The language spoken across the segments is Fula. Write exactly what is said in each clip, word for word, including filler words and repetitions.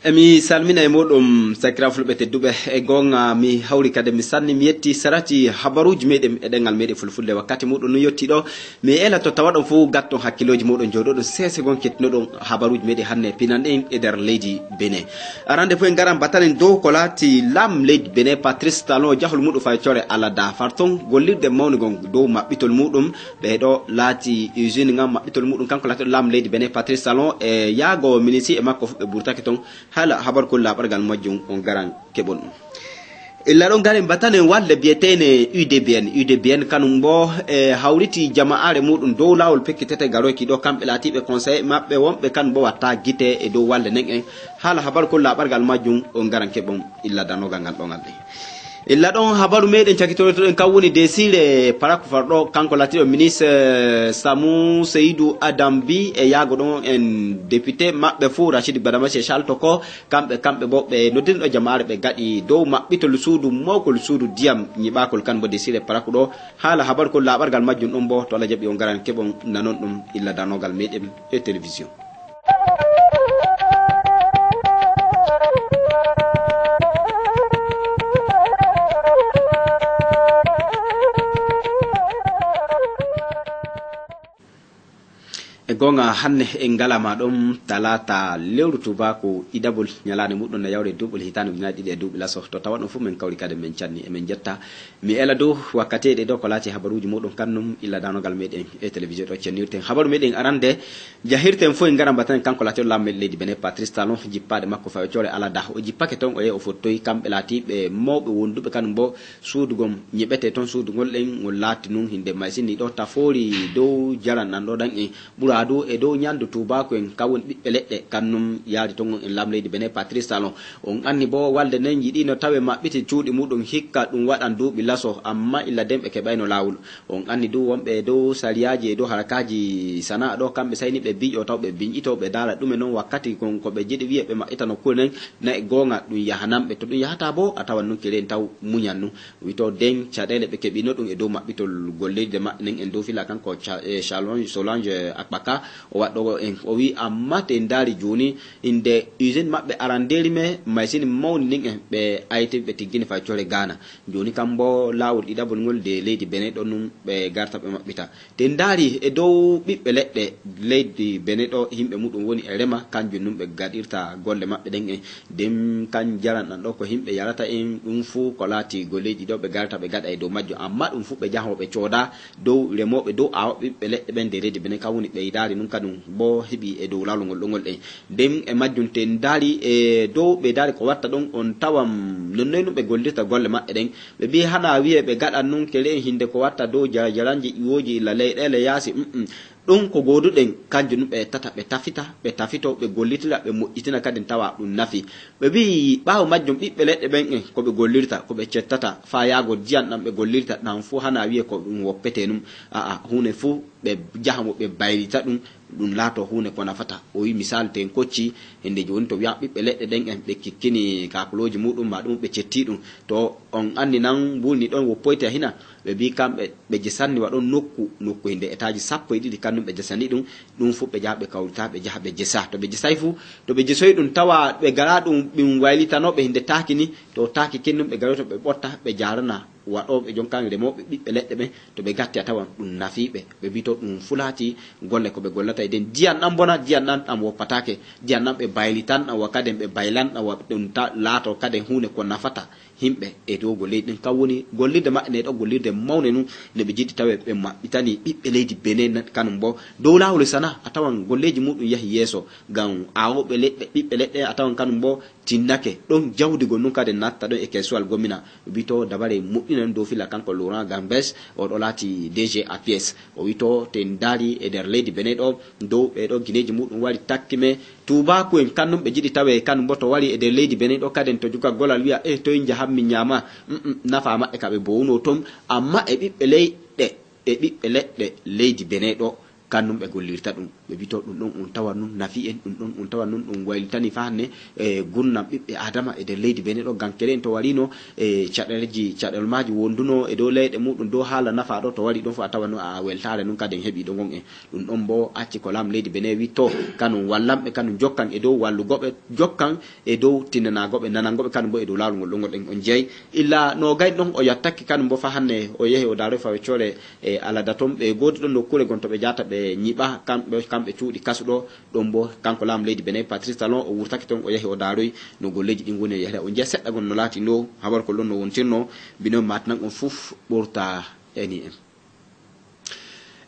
Emi salmina e muɗum sakira fulɓe tedduɓe. E gonga mi hawri kadi mi sanni mi yetti sarati habaruji meɗen e ɗengal meɗen fulfulde wakkati muɗum no yetti ɗo. Mi ela to tawaɗon fuu gatton hakkiloji muɗum joɗoɗon sese gon kettinoɗon habaruji meɗen hanne pinan ɗen e nder leydi Benin. Arande fof en garan batanen dow ko laati lam leydi Benin Patrice Talon jahol muɗum fay core alada farton gollirde mawni gon dow maɓɓitol muɗum. Ɓe ɗo laati usine ngam maɓɓitol muɗum kanko laati lam leydi Benin Patrice Talon e yaago ministre e makko fuɓɓe burtaki ton. Hala habar kol laɓargal majjum on garan keɓon ɗum. Illa ɗon garen batanen walde biyeteene U D B N. U D B N kanum bo e hawriti jama'are muɗum dow lawol pekkitete garoyki ɗo kamɓe laatiɓe conseil maɓɓe wonɓe kanum bo watta gite e dow walde nden en. Hala habar kol laɓargal majjum on garan keɓon illa danogal ngal ɗongal ɗen. Illa ɗon habaru meɗen cakitorotoɗen kan woni desire paraku farɗo kanko latiɗo ministre samu seydou adam bi e yaago ɗon en député maɓɓe fuu rachid badamasi e charles toko. Kamɓe kamɓe bo ɓe noddinɗo jamaare ɓe gaɗi dow maɓɓitol suudu mawkol suudu diyam ñiɓakol kan bo desire paraku ɗo. Haala habaru kol laɓargal majjum ɗum bo to allah jaɓi on garan keɓon nanon ɗum illa danogal meɗen e télévision. E goonga hannde en ngalama ɗon talata lewru tubaako ɗiɗaɓol ñalaande muɗum na yawre duuɓol hitaande ujunaaji ɗiɗi e duuɓi laso to tawa ɗum fof min kawri kadi min canni emin jetta. Mi ela dow wakkati ɗe ɗo ko laati habaruuji muɗum kannum illa danogal meɗen e télévision ɗo cennirten habaru meɗen arande. Jahirten fof en ngara mbatten kanko laatiɗo laamɗo meɗen leydi Benin Patrice Talon jippaade makko fawi coore alada o jippake toon o yehi o fottoyi kamɓe laatiɓe mawɓe wonduɓe kanum bo suudu gom ñiɓete toon suudu ngol ɗen ngol laati nun hinde maysini ɗo tafoori dow jaran ɗan ɗo ɗan en ɓura dow e dow ñandu tubaako en kawon ɓiɓɓe leɗɗe kannum yaari toon en laam leydi Benin Patrice Talon. On anni bo walde nden yiɗino tawe maɓɓiti cuuɗi muɗum hikka ɗum waɗan duuɓi laso amma illa den ɓe keɓayno laawol. On anni dow wonɓe e dow sariyaaji e dow harakaaji sana'a ɗo kamɓe sayni ɓe biiƴo taw ɓe biñƴito ɓe daara ɗume non wakkati kon ko ɓe jiɗi wiye ɓe maɓɓita nokkuure nden. Na e goonga ɗum yahananɓe to ɗum yahata bo a tawan nun kelen taw muñan nun. Wito den caɗeele ɓe keɓino ɗum e dow maɓɓitol golleeji de maɓɓe nden en dow fila kanko Cha- eh, Chalon- solange akpaka o waɗɗo en o wi amma te ndaari jooni inde usine maɓɓe arandeeri me maysini mawni nin en ɓe ayti ɓe tiggini fay core gaana. Jooni kam bo laawol ɗiɗaɓol ngol de leydi Benin ɗon nun ɓe garta ɓe maɓɓita. Te ndaari e dow ɓiɓɓe leɗɗe leydi Benin ɗo yimɓe muɗum woni e rema kanjum nun ɓe gaɗirta golle maɓɓe ɗen en. Den kan jaran ɗan ɗo ko yimɓe yarata en ɗum fuu ko laati golleeji ɗo ɓe garta ɓe gaɗa e dow majjum amma ɗum fuu ɓe jaha ɓe cooda dow remooɓe dow aawooɓe ɓiɓɓe leɗɗe ɓen de leydi Benin kan woni ɓeydaari nun kadum bo heɓi e dow laawol ngol ɗo ngol ɗen. Den e majjum te ndaari e dow ɓe ndaari ko watta ɗon on tawan nonnoy nun ɓe gollirta golle maɓɓe ɗen. Ɓe mbi hana wiye ɓe gaɗan nun kele en hinde ko watta dow jarajaranji iwooji illa leyɗeele yaasi. Mm, mm. Ɗum ko gooduɗen kanjum nun ɓe ettata ɓe tafita ɓe tafito ɓe gollitira ɓe moƴƴitina kadin tawa ɗum nafi. Ɓe mbi ɓaawo majjum ɓiɓɓe leɗɗe ɓen en ko ɓe gollirta ko ɓe cettata faa yaago diyan ɗan ɓe gollirta ɗan fuu hana wiye ko ɗum woppete nun. Aa huune fuu ɓe jaha mo ɓe bayrita ɗum. Ɗum laato huunde ko nafata o wi misal ten kocci hende jooni to wiya ɓiɓɓe leɗɗe ɗen en ɓe kikkini kakolooji muɗum ma ɗum ɓe cetti ɗum. To on anndi nan mbulni ɗon woppoyte hina ɓe mbi kamɓe ɓe jesanni wa ɗon nokku nokku hende etaji sappo e ɗiɗi kannum ɓe jesani ɗum. Ɗum fof ɓe jaha ɓe kawrita ɓe jaha ɓe jesa to ɓe jesayi fof to ɓe jesoyi ɗum tawa ɓe gara ɗum ɗum waylitanoɓe hende taaki ni to taaki kennum ɓe garoyto ɓe ɓotta ɓe jarana. Waɗooɓe jon kan remooɓe ɓiɓɓe leɗɗe ɓen to ɓe gatti a tawan ɗum nafiiɓe ɓe mbi to ɗum fulaati golle ko ɓe gollata e den diyan ɗan bona diyan ɗan ɗan woppataake. Diyan ɗan ɓe baylitan ɗan wa kaden ɓe baylan ɗan wa ɗum ta laato kaden huunde ko nafata. Himɓe e dogo leydi ɗin kan woni gollirde maɓɓe nde ɗo gollirde mawne nun. No ɓe jiɗi tawe ɓe maɓɓitani ɓiɓɓe leydi Benin kanum bo dow laawol sana a tawan golleeji muɗum yahi yeeso. Ngam aawooɓe leɗɗe ɓiɓɓe leɗɗe a tawan kanum bo tinnake ɗon jawdi gonnun kadi natta ɗon e kesuwal gomina. Wito dabare moƴƴinan dow fila kanko laurent gambes. O ɗo laati dg a pies o wito te ndaari e nder leydi bene ɗo dow ɓe ɗo gineeji muɗum wari takki me. Tubaku en kannum ɓe jiɗi tawe kannum bo to wari e nder leydi bene ɗo kaden to juka golal wiya e toye njahammi ñaama. Nafa maɓɓe ka ɓe bowuno ton. Amma e ɓiɓɓe leyɗe e ɓiɓɓe leɗɗe leydi bene ɗo Kannun ɓe gollirta ɗum, ɓe wito ɗum ɗon un tawa nun nafi en, ɗum ɗon un tawa nun ɗum waylitani fa hanne e gurnam ɓiɓɓe Adama e nder leydi Benin ɗo. Ngam kere en to warino e caɗeelji, caɗeele maaji wonduno e dow leyɗe muɗum, dow haala nafa ɗo, to wari ɗon fu a tawa no a weltaare nun kadi en heɓi ɗo ngon en. Ɗum ɗon bo acci ko laam leydi Benin wi to kanum wallanɓe, kanum jokkan e dow wallugoɓe, jokkan e dow tinanaagoɓe, nanangoɓe kanum bo e dow laawol ngol ɗon ngol ɗen on jeyi. Illa no gay ɗon o yattaki kanum bo fa hanne o yehi o daaroy fa weccoore e alada ton. Ɓe goodi ɗon nokkuure gon to ɓe jaata ɓe ñiɓa kamɓe, kamɓe cuuɗi kasu ɗo. Ɗon bo kanko laam leydi Benin, Patrice Talon, o wurtaki ton o yehi o daaroy no golleeji ɗin woni e yahre. O jeya seɗɗa gon no laati no habar ko ɗon no wontirno, bino matnan on fuf ɓurta eni en.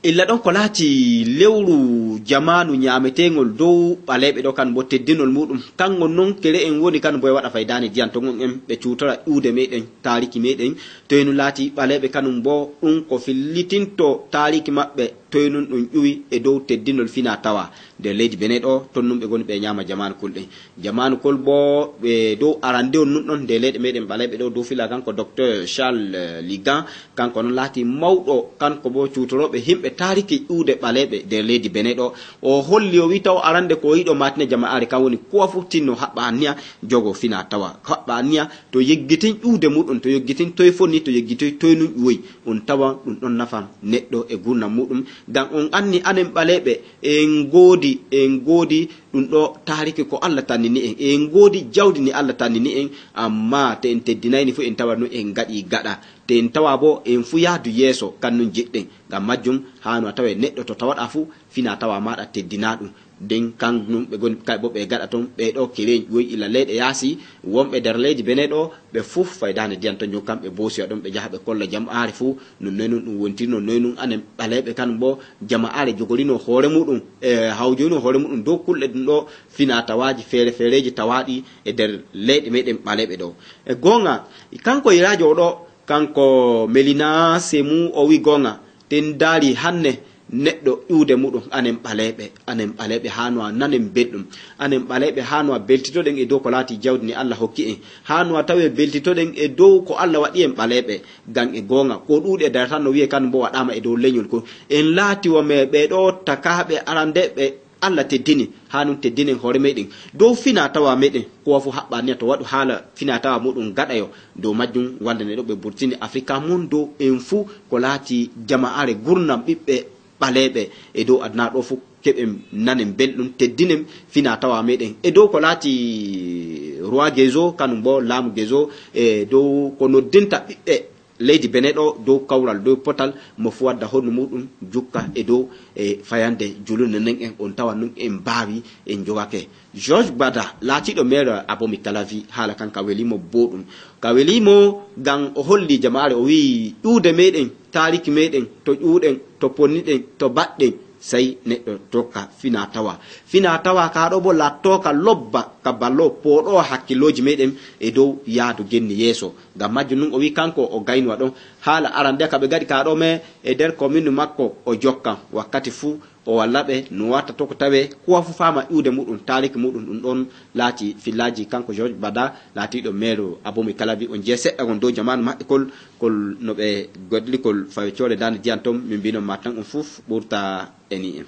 Illa ɗon ko laati lewru jamaanu ñaameteeŋol dow ɓaleeɓe ɗo, kan bo teddinol muuɗum. Kan on non kere en woni kan bo e waɗa faydaani diyan to gon en ɓe cuutora ƴuude meɗen, taariki meɗen. Toy nun laati ɓaleeɓe kanum bo ɗum ko fillitinto taariki maɓɓe, toy nun ɗum ƴuwi e dow teddinol fina tawa. Nder leydi Benin ɗo, ton nun ɓe goni ɓe ñaama jamaanu kul ɗen. Jamaanu kol bo ɓe dow arande on nun ɗon nde leyɗe meɗen ɓaleeɓe ɗo dow fila kan ko Docteur Charles, eh, Ligan, kanko non laati mawɗo, kanko bo cuutorooɓe himɓe taariki ƴuude ɓaleeɓe nder leydi Benin ɗo. O holli o wi taw arande ko o yiɗo maatine jama'aare kan woni kuwa fu tinno haɓɓa anniya jogo fina tawa. Haɓɓa anniya to yeggitin ƴuude muɗum, to yeggitin toy fonni, to yeggitoy toy nun ƴuwoy. On tawan ɗum ɗon nafa neɗɗo e gurnam muɗum. Ngam on anni anen ɓaleeɓe en goodi, en goodi ɗum ɗo taariki ko Allah tannini en. En goodi jawdi ni Allah tannini en, amma te en teddinayni fu en tawa no en gaɗi gaɗa. Te en tawa bo en fu yaadu yeeso kan nun jiɗɗen. Ngam majjum haano a tawa neɗɗo to tawaɗa fu fina tawa maɗa teddina ɗum. Den kan nun ɓe goni kay bo ɓe gaɗa ton ɓe ɗo keren ƴoy ila leyɗe yaasi wonɓe nder leydi Benin ɗo ɓe fuf faydani diyan ton jon kamɓe boosi ɗon ɓe jaha ɓe kolla jama'aare fu. Nun noy nun ɗum wontirno noy nun anen ɓaleeɓe kan bo jama'aare jogorino hoore muɗum e hawjoyno hoore muɗum dow kulɗe ɗum ɗo fina tawaaji feere feereeji tawaaɗi e nder leyɗe meɗen ɓaleeɓe ɗo. E goonga kanko yiraajo o ɗo kanko Melina Semu o wi goonga. Ten daari hanne neɗɗo ƴuude muɗum anen ɓaleeɓe, anen ɓaleeɓe haa no a nanen belɗum. Anen ɓaleeɓe haa no a beltitoɗen e dow ko laati jawdi ni Allah hokki en. Haa no a tawe beltitoɗen e dow ko Allah waɗi en ɓaleeɓe. Ngam e goonga ko ɗuuɗi e daratan no wi'e kan mbo waɗaama e dow leñol ko en laati wo me ɓe ɗo takaaɓe arandeeɓe Allah teddini, haa nun teddinen hoore meɗen. Dow fina tawa meɗen, kowa fu haɓɓa niya to waɗu haala fina tawa muɗum gaɗayo. Dow majjum wallane ɗo ɓe burtini Afrika mun dow en fu ko laati jama'aare gurnam ɓiɓɓe ɓaleeɓe e dow aduna ɗo fu keɓen nanen belɗum teddinen fina tawa meɗen. E dow ko laati roi Gezo, kanum bo laamu Gezo, e dow ko noddinta ɓiɓɓe leydi Benin ɗo dow kawral, dow potal, mo fu wadda honnu muɗum jukka e dow e fayande julunde nden en on tawa nun en mbaawi en jogake. George Bada, laatiiɗo maire Abomi Kalavi, haala kan ka welimo booɗum. Ka welimo ngam o holli jamaare, o wi'i ƴuude meɗen, taariki meɗen, to ƴuuɗen, to ponniɗen, to baɗɗen, sey neɗɗo tokka fina tawa. Fina tawa ka ɗo bo lattooka lobba ka ballo pooɗo hakkillooji meɗen e dow yaadu genni yeeso. Ngam majjum nun o wi kanko o gaynuwa ɗon. Haala arande ka ɓe gaɗi ka ɗo me e nder commune makko o jokkan. Wakkati fu o walla ɓe no watta to ko tawe kuwa fu faama ƴuude muɗum, taariki muɗum ɗum ɗon laati fillaaji kanko George Bada laatiiɗo maire Abomi Kalavi. On jeya seɗɗa gon dow jamaanu maɓɓe kol, kol no ɓe goɗlikol fawe coore daande diyan ton min mbinon ma tan on fuf ɓurta e ni en.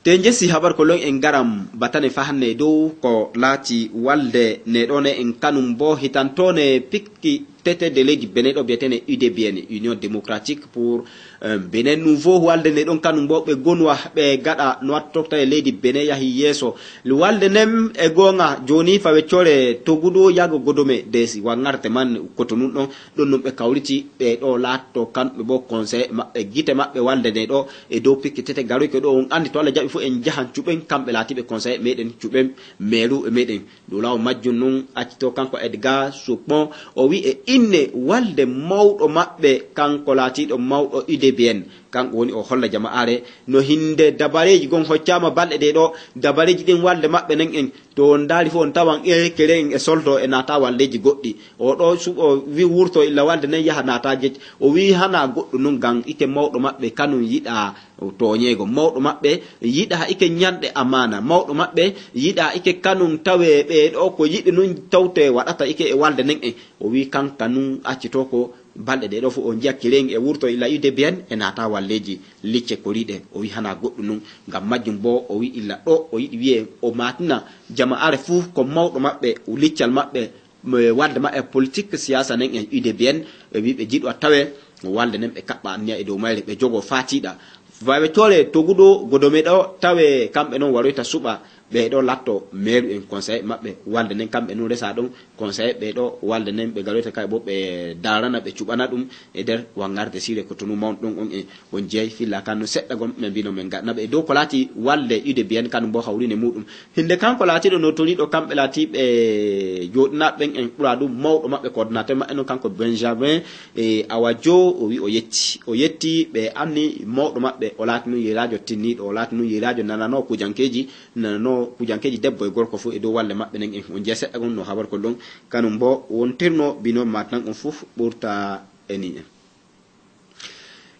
Te jesi habar ko lon en garam batane fa hanne dow ko laati walde ne ɗone en kanum bo hitantone pikki tete de leydi Benin ɗo biyetene U D B N, Union Démocratique pour, euh, Benin Nouveau. Walde ne ɗon kanum bo ɓe gonwa ɓe gaɗa no wattorta e leydi Benin yahi yeeso. Walde nen e goonga jooni fa weccoore togudo yago godome de si wangarte man koto nun ɗon. Ɗon nun ɓe kawriti ɓe ɗo laatto kamɓe bo conseil maɓɓe gite maɓɓe walde ne ɗo e dow pikki tete garoyke ɗo on andi to Allah jaɓi fu en jahan cuɓen kamɓe laatiɓe conseil meɗen cuɓen meeru e meɗen. Dow laawol majjum nun accito kanko Edgar Supon o wi e inne walde mawɗo maɓɓe kanko laatiiɗo mawɗo U D B N. Kanko woni o holla jama'aare no hinde dabareeji gon hoccaama balɗe ɗe ɗo dabareeji ɗin walde maɓɓe nen en. To on ndaari fu on tawan e kere en e soldo e naata waldeeji goɗɗi. O ɗo suɓo wi wurto illa walde nen yaha naata gec. O wi hana goɗɗo nun ngam ike mawɗo maɓɓe kanum yiɗa tooñeego. Mawɗo maɓɓe yiɗa ike ñanɗe amaana. Mawɗo maɓɓe yiɗa ike kanum tawe ɓe ɗo ko yiɗi nun tawte waɗata ike e walde nen en. O wi kanka nun accito ko Balɗe ɗee ɗoo fof o njiya kireŋ e wurto illa U D B N e naata walleeji licce koriiɗe. O wi hana goɗɗum nun. Ngam majjum boo o wi illa ɗo o yiɗi wi'e o maatina jama'aare fuu ko mawɗo maɓɓe, liccal maɓɓe, mo walde maɓɓe politik siyaasa nen e U D B N, ɓe wi ɓe jiɗo a tawe walde nen ɓe kaɓɓa anniya e dow mayre ɓe jogo faatiiɗa. Bawe toole toguɗo godome ɗo tawe kamɓe non waroyta suɓa ɓe ɗo latto meeru en conseil maɓɓe walde nen kamɓe nun resa ɗon. Conseil ɓe ɗo walde nen ɓe garoyta kay bo ɓe darana ɓe cuɓana ɗum e nder wangarde sire ko tunu mawɗo ɗon on en on jeey filla kan no seɗɗa gom ɓe mbino men gaɗna ɓe dow ko laati walde U D B N kan bo hawrine muɗum. Hinde kanko laatiɗo notoriɗo kamɓe laatiɓe joɗinaɓe ɓen en ɓura ɗum mawɗo maɓɓe coordinateur maɓɓe non kanko Benjamin e awa jo o wi o yetti o yetti ɓe anni mawɗo maɓɓe o laati nun yerajo tinniɗo o laati nun yerajo nanano kujankeji nanano kujankeji debbo e gorko fof e dow walde maɓɓe nen en on jeeya seɗɗa gon no habar ko ɗon. Kanum bo wontirno bino matnan on fof ɓurta e ni en.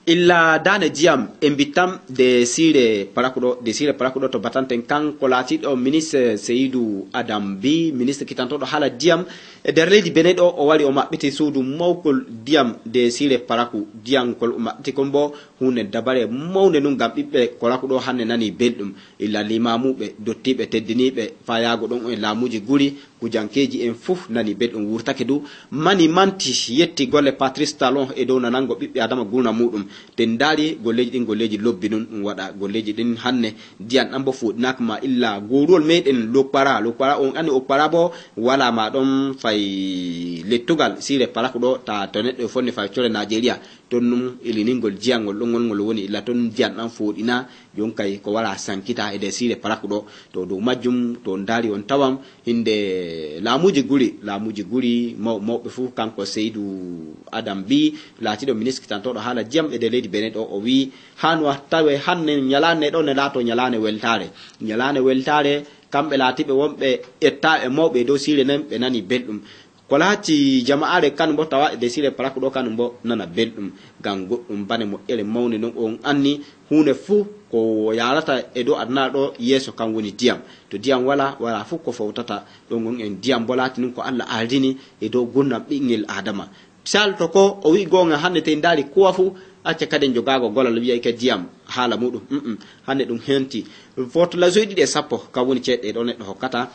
Illa dane diyam e mbittam de sire parakuɗo de sire parakuɗo to batanten kanko laatiɗo ministre Seydou Adam bi ministre kitantoɗo haala diyam e nder leydi Benin ɗo o wari o maɓɓiti suudu mawkol diyam de sire paraku diyam kol o maɓɓiti kon bo hunde dabare mawnde nun ngam ɓiɓɓe koraku ɗo hannde nani belɗum illa limamuɓe dottiɓe teddiniɓe fayaago ɗon e laamuuji guri kujankeeji en fof nani belɗum wurtake du mani manti yetti golle Patrice Talon e dow nanango ɓiɓɓe adama gurna muɗum. Ten ndaari golleeji ɗin golleeji lobbi nun ɗum waɗa golleeji ɗin hannde ndiyan ɗan bo fuɗɗinaaka ma illa gooruwol meɗen lokpara lokpara on anni okpara bo wala ma ɗon fay lettugal sire paraku ɗo ta to neɗɗo e fonde fay core Nigeria. Ton nun iliningol jiyangol ɗon ngol ngol woni illa ton ndiyan ɗan foɗina jonkay ko wala sankita e nder sire paraku ɗo. To dow majjum to ndaari on tawam hinde laamuuji guri laamuuji guri maw- mawɓe fof kanko Seydou Adam bi laatiɗo ministre tantoɗo haala jiyam e nder leydi Benin ɗo o wi hano tawe hanne ñalaande ɗo ne laato ñalaande weltaare. Ñalaande weltaare kamɓe laatiɓe wonɓe ƴettaaɓe mawɓe e dow siire nen ɓe nani belɗum. Ko laati jama'aare kanum bo tawa e dow siire paraku ɗo kanum bo nana belɗum. Ngam goɗɗum bane moƴƴere mawnde non on anni huunde fuu ko yaarata e dow aduna ɗo yeeso kan woni diyam. To diyam wala wala fuu ko fawtata ɗon on en diyam bo laati nun ko Allah ardini e dow gurdam ɓinngel Aadama. Misal to ko o wi'i goonga hannde tey ndaari kuwa fuu acca kaden jogaago golal wiyayke diyam haala muɗum mm hannde ɗum henti. Foto lasoy ɗiɗi e sappo kam woni ceeɗɗe ɗo neɗɗo hokkata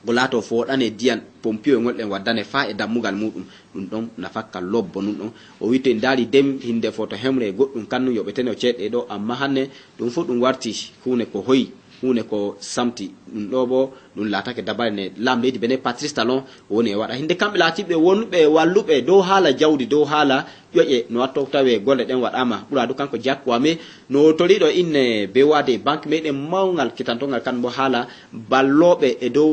ko laato fooɗane diyan pompiyoy ngol ɗen waddane faa e dammugal muɗum. Ɗum ɗon nafakka lobbo nun ɗon o wi'i tey ndaari dem hinde foto hemre e goɗɗum kannum yoɓetene o ceeɗɗe ɗo amma hannde ɗum fof ɗum warti huunde ko hoyi huunde ko samti. Ɗum ɗo bo ɗum laatake dabare nde laam leydi Benin Patrice Talon woni e waɗa hinde kamɓe laatiɓe wonɓe walluɓe dow haala jawdi dow haala ƴoƴe no watto tawe golle ɗen waɗama ɓura du kanko jakkuwa me no toriɗo inne bewade banque meɗen mawgal kitantogal kan bo haala ballooɓe e dow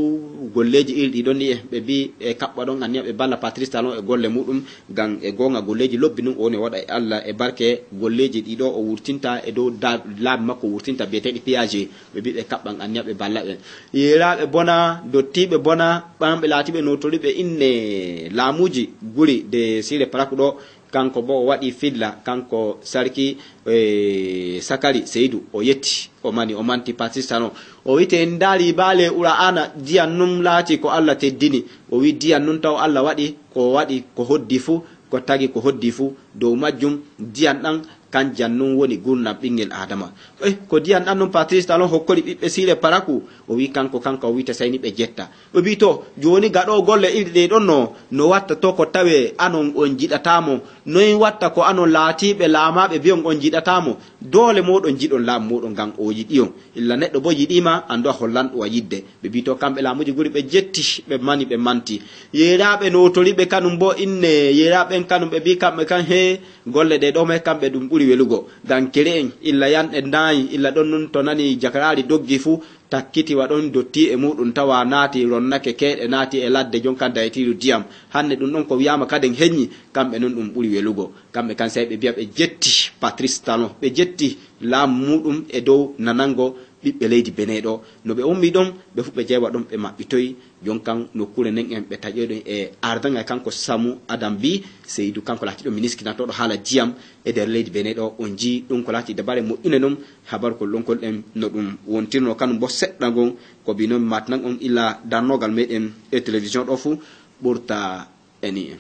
golleeji iri ɗi ɗon ni e ɓe mbi e kaɓɓa ɗon anniya ɓe balla Patrice Talon e golle muɗum. Ngam e goonga golleeji lobbi nun o woni o waɗa e Allah e barke golleeji ɗi ɗo o wurtinta e dow da- laabi makko wurtinta biyeteeɗi P A G. Ɓe mbi ɓe kaɓɓan anniya ɓe balla ɓe yeeraaɓe bona dottiiɓe bona ɓamɓe laatiɓe notoriɓe inne laamuuji guri de sire paraku ɗo. Kanko bo o waɗi filla kanko sarki e sakari seydu o yetti o mani o manti Patrice Talon. O wi'i tey ndaari baale ura ana diyan nun laati ko Allah teddini. O wi'i diyan nun taw Allah waɗi ko waɗi ko hoddi fuu ko tagi ko hoddi fuu dow majjum diyan ɗan kanjan nun woni gurdam ɓinngel Aadama. Eh, ko diyan ɗan nun Patrice Talon hokkori ɓiɓɓe siire paraku. O wi'i kanko kanka o wi'ta sayni ɓe jetta. O wi'i to jooni gaɗo golle iri ɗe ɗon no no watta to ko tawe anon on jiɗatamo. Noy watta ko anon laatiɓe laamaaɓe biyon on jiɗatamo. Doole moɗon jiɗon laamu moɗon ngam o yiɗiyon. Illa neɗɗo bo yiɗima anndu a hollanɗo a yidde. Ɓe mbi to kamɓe laamuuji guri ɓe jetti ɓe mani ɓe manti. Yeeraaɓe notoriɓe kanum bo inne yeeraaɓe ɓen kanum ɓe mbi kamɓe kan he golle ɗe ɗo may kamɓe ɗum ɓuri welugo. Ngam kere en illa yanɗe ndaayi illa ɗon nun to nani jakaraari doggi fuu takkiti waɗon dotti e muɗum tawa naati ronnake keeɗe naati e ladde jonkan daytiiru diyam. Hannde ɗum ɗon ko wiyaama kaden heññi kamɓe nun ɗum ɓuri welugo. Kamɓe kan sey ɓe mbiya ɓe jetti Patrice Talon ɓe jetti laamu muɗum e dow nanango ɓiɓɓe leydi Benin ɗo. No ɓe ummi ɗon ɓe fuu ɓe jeewa ɗon ɓe maɓɓitoyi. Jonkan nokkuure nden en ɓe taƴoyɗon e ardaŋal kanko Samu Adam bi Seydu kanko laatiɗo ministre kinantoɗo haala jiyam e nder leydi Benin ɗo on jii ɗum ko laati dabare moƴƴune non. Habarkol ɗonkol ɗen no ɗum wontirno kanum bo seɗɗa ngon ko bi non matnan on illa darnogal meɗen e télévision ɗo fuu ɓurta e ni en.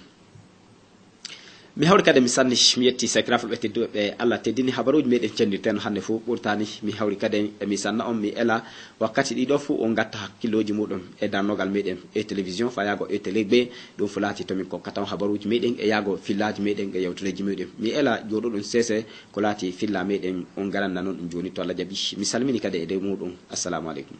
Mi hawri kadi mi sanni, mi yetti sakiraaɓe ɓe tedduɓe ɓe Allah teddini habaruuji meɗen cenndirten hannde fof ɓurtani. Mi hawri kadi e mi sanna on, mi ela wakkati ɗiɗo fof on ngatta hakkillooji muɗum e darnogal meɗen e télévision fa yaago e télé gbe. Ɗum fof laati tomin kokkata on habaruuji meɗen e yaago fillaaji meɗen e yewtereeji meɗen. Mi ela jooɗoɗon seese ko laati filla meɗen on garanna noon ɗum jooni to Allah jaɓi. Mi salmini kadi e dow muɗum. Assalamu aleykum.